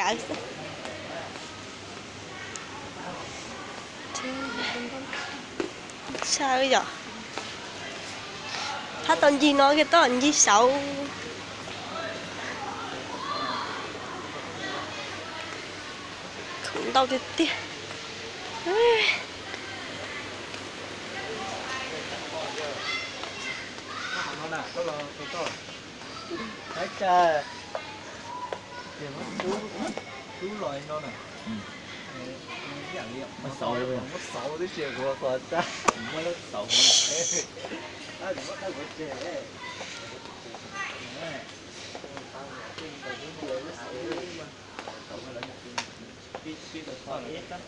Kav xwb. Saw yom. Hab tau ncig no kiag tau ncig saud. Khoom ntau tiag tiag.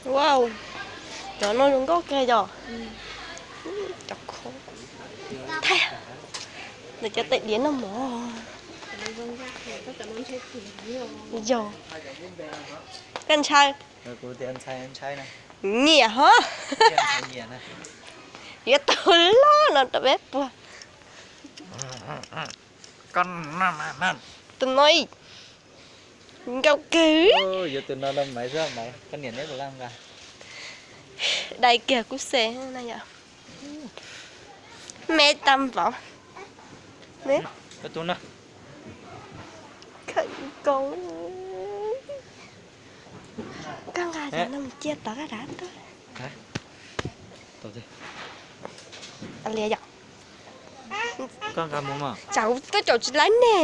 Wow, cov no zoo nkauj kawg yom. Cov kho thaij, lawv cov tais diav no mov. Yog, koj ntshaw. Nyiam hov. Yuav tau loj no rau peb puag. Tus no nkauj kawg. Dai kiag kuv xes na yom. Me tag npaum. Khawm nkoos. Koj nqa cov no mus cia tod koj rov tuaj. Liam yom. Tsam kuv tuaj caum tsis laib ne.